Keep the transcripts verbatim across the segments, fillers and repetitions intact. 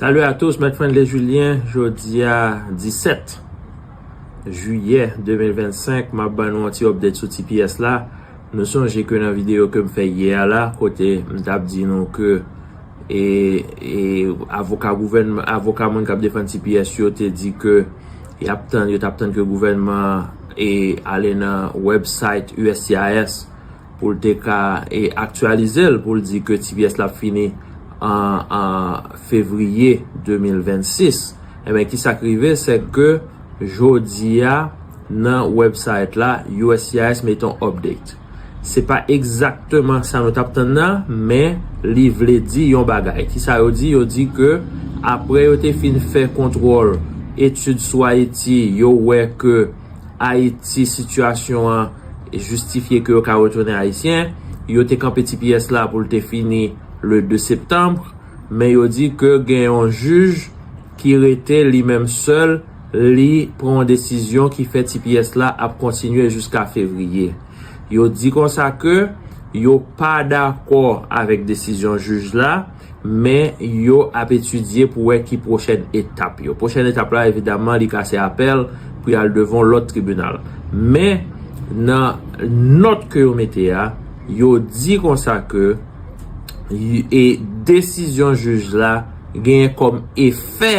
Salut à tous, Mèt Frandley Julien, jodi a disèt jiyè de mil vennsenk, m ap ban nou yon ti update sou T P S la. Nou sonje ke nan videyo ke m fè yè a la, kote m t ap di nou ke e, e avoka gouvènman, avoka moun k ap defann T P S yo te di ke y ap tann, yo t ap tann ke gouvènman e ale nan website U S C I S pou l te ka e aktyalize l, pou l di ke T P S la ap fini an, an fevriye de mil vennsis. Ebyen, ki sa k rive, se ke jodi a, nan website la, U S C I S mete yon update. Se pa egzakteman sa nou t ap tann nan, men li vle di yon bagay. Ki sa yo di? Yo di ke apre yo te fin fè kontwòl etid sou Ayiti, yo wè ke Ayiti, sitiyasyon an jistifye ke yo ka retounen ayisyen. Yo te kanpe T P S la pou l te fini le de septanm, men yo di ke gen yon jij ki rete li menm sèl, li pran yon desizyon ki fè T P S la ap kontinye jiska fevriye. Yo di konsa ke yo pa dakò avèk desizyon jij la, men yo ap etidye pou wè ki pwochèn etap yo. Pwochèn etap la, evidaman, li ka se apèl pou y al devan lòt tribinal. Men, nan nòt ke yo mete a, yo di konsa ke y- e desizyon jij la genyen kòm efè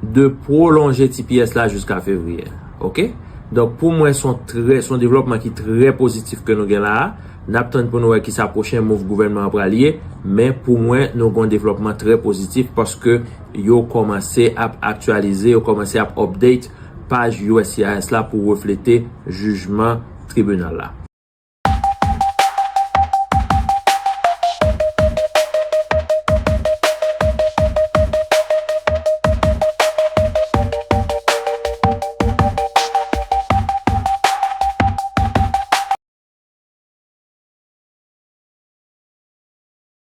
de pwolonje T P S la jiska fevriye. Oke? Donk, pou mwen, se yon trè, se yon devlòpman ki trè pozitif ke nou gen la a. N ap tann pou nou wè ki sa pwochen move gouvènman an pral ye, men pou mwen, nou gen yon devlòpman trè pozitif paske yo kòmanse ap aktyalize, yo kòmanse ap update paj U S C I S la pou reflete jijman tribinal la.